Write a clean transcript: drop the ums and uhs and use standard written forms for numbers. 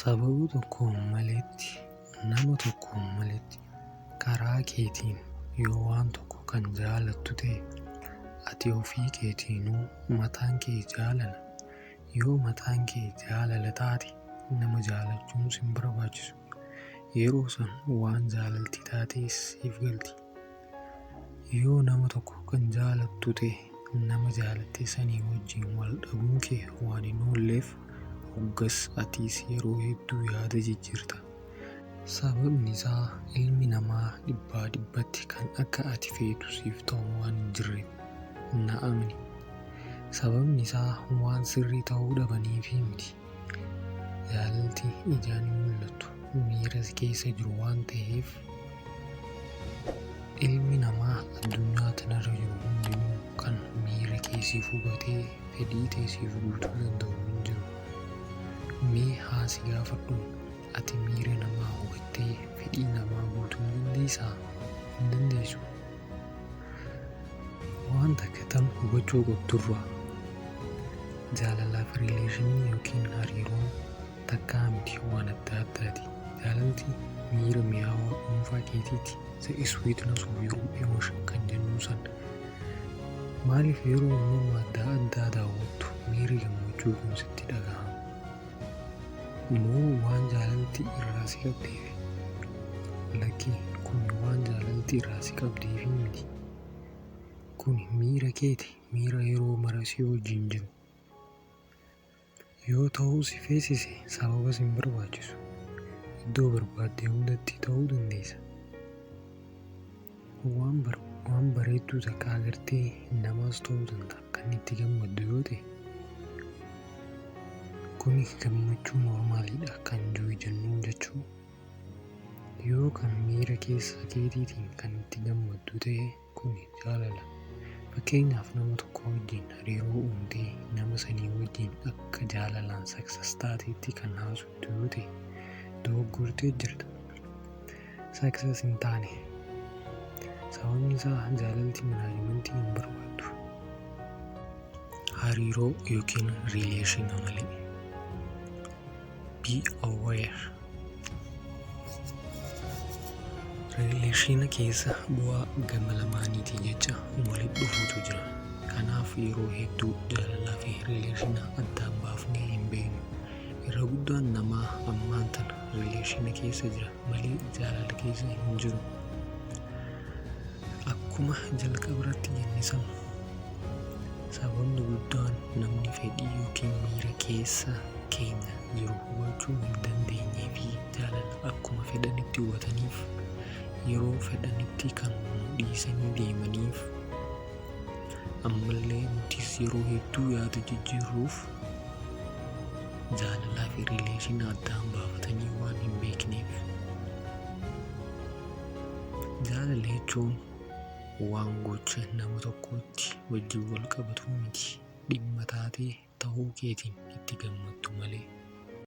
Sababa tokkoon maletti, nama tokkoon maletti, karaa keetiin yoo waan tokko kan jaalattu ta'e, ati ofii keetiinuu mataan kee jaalala. Yoo mataan kee jaalala taate, nama jaalachuun sin barbaachisu. Yeroo san waan jaalalti taates siif galti. Yoo nama tokko kan jaalattu ta'e, nama jaalatte sanii wajjin wal dhabuun kee waan hin oolleef, hoggas atiis yeroo hedduu yaada jijjiirta. Sababni isaa ilmi namaa dhibbaa dhibbatti kan akka ati feetu siif ta'u waan hin jirreef. Na amani. Sababni isaa waan sirrii ta'uu dhabaniifi miti. Jaalalti ijaan hin mul'attu, miira si keessa jiru waan ta'eef, ilmi namaa addunyaa tanarra jiru hundinuu kan miira kee siif hubatee fedhii tee siif guutuu danda'u hin jiru. Mee haa si gaafadhu, ati miira namaa hubattee fedhii namaa guutuu ni dandeessaa? Hin dandeessu. Waan takka tan hubachuu qabdurraa, jaalalaaf relation yookiin hariiroon takkaa miti, waan adda addaati. Jaalalti miira mi'aawaa dhuunfaa keetiiti. The sweetness of your emotion kan jennu san. Maaliif yeroo uumama adda addaa daawwattu miirri gammachuu kun sitti dhagahama? Moo waan jaalalti irraa si qabdeef? Lakki, kun waan jaalalti irraa si qabdeefi miti. Kun miira keeti, miira yeroo mara si wajjin jiru. Yoo ta'uu si feesise, sababa sin barbaachisu. Iddoo barbaadde hundatti ta'uu dandeessa. Waan bareedduu takka agartee, namaas ta'uu danda'a, kan itti gammaddu yoo ta'e, kuni gammachuu normaliidha kan joy jennuun jechuu. Yoo kan miira keessa keetiitiin kan itti gammaddu ta'e, kuni jaalala. Fakkeenyaaf, nama tokko wajjin hariiroo uumtee nama sanii wajjin akka jaalalaan success taateetti kan haasoftu yoo ta'e, dogoggortee jirta. Success hin taane. Sababni isaa jaalalti managementii hin barbaaddu. Hariiroo yookiin relation malee. Be aware. Relation keessa bu'aa gama lamaaniiti jecha walitti dhufuutu jira. Kanaaf yeroo hedduu jaalalaa fi relation addaan baafnee hin beeknu. Irra guddaan namaa ammaan tana relation keessa jira malee jaalala keessa hin jiru. Akkuma jalqaba irratti jenne san, sababni guddaan namni fedhii yookiin miira keessa keenya jiru hubachuu hin dandeenyee fi jaalala akkuma fedhanitti hubataniif, yeroo fedhanitti kan nu dhiisanii deemaniif, ammallee nutis yeroo hedduu yaada jijjiirruuf, jaalalaa fi relation addaan baafatanii waan hin beekneef. Jaalala jechuun waan gocha nama tokkootti wajjin wal qabatu miti. Dhimma taatee ta'uu keetiin itti gammaddu malee.